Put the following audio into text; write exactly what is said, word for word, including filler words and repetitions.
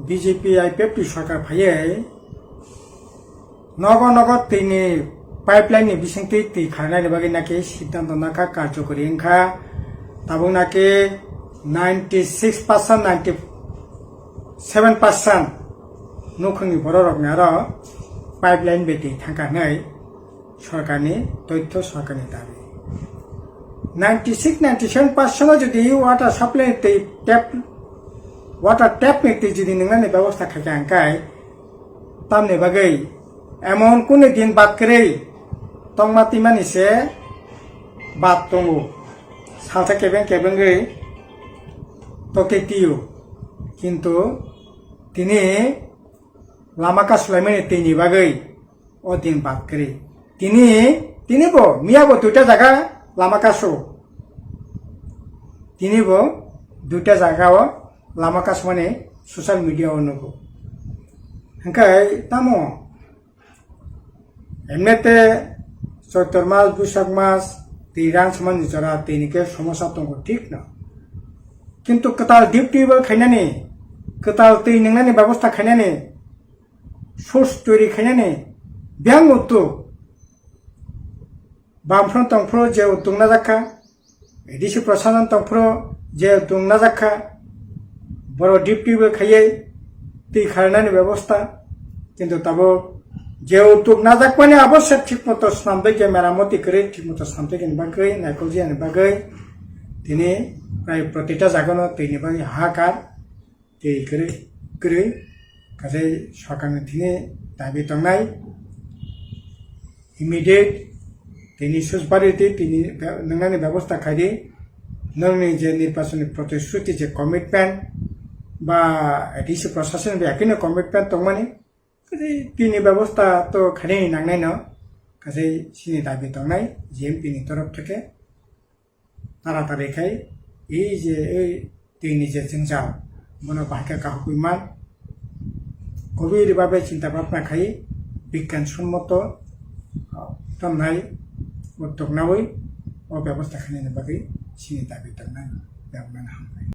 B J P I P F T sorkar phaiwi nogo nogo twini pipeline ni bisingtwi twi kharnani bagwi naki siddhanto nakha, karjokori wngkha. Tabuk naki ninety six percent, ninety seven percent nukhungni bororokni aro pipeline bai twi thangkha hwnwi sorkarni toitho, sorkarni dabi. Ninety six, ninety seven percent o jodi water supply tei tap, water tap ni twi jodi nwngnani bebosta khaikha hwnkhe, tamni bagwi emon kunu din bad kwrwi tongma twimani se bad tongo. Salsa kebeng kebengwi tokte tio. Kintu tini lama kasulaimani twini bagwi o din bad kwrwi. Tini, tini bo, miya bo duita jaga lama kasu. Tini bo duita jaga o lama kasumani social media o nugo. Hwnkhe tamo, emnete Choitor mas, Buisak mas, twi rang samani jora, tini khe somosa tongo, thik no. Kintu kwtal deep tubewell khainani, kwtal twi nwngnani bebosta khainani, source twi khainani, biyang utuk. Bamphano tongphuru je utuk najak kha, A D C Prasashan tongphuru je utuk najak kha, borok deep tubewell khaiwi twi kharnani bebosta, kintu tabuk je utuk najakmani abo se thik moto swnamtwi khe, meramoti kwrwi thik moto swnamtwi khe bagwi, naikoljiani bagwi tini prai protita jagano twini bagwi hahakar. Tei kwrwi, kwrwi, kaisa sorkarni thini dabi tongnai, immediate tini susbari twi tini be-, nwngnani bebosta khaidi, nokni je nirbachonni protisthuti je commitment ba A D C Prasashan bai yakino commitment tongmani, kaisa tini bebosta to khainani nangnaino, kaisa chini dabi tongnai G M P ni torof theke. Taratari khai, ei je, ei twini je jwngjal, bono bahai khe kahugwi man. Gobir bhabe chinta bhabna khai, bigyan sommoto, ah, tonnai, uddog naui, o bebosta khainani bagwi chini dabi tongnai, bebak mano.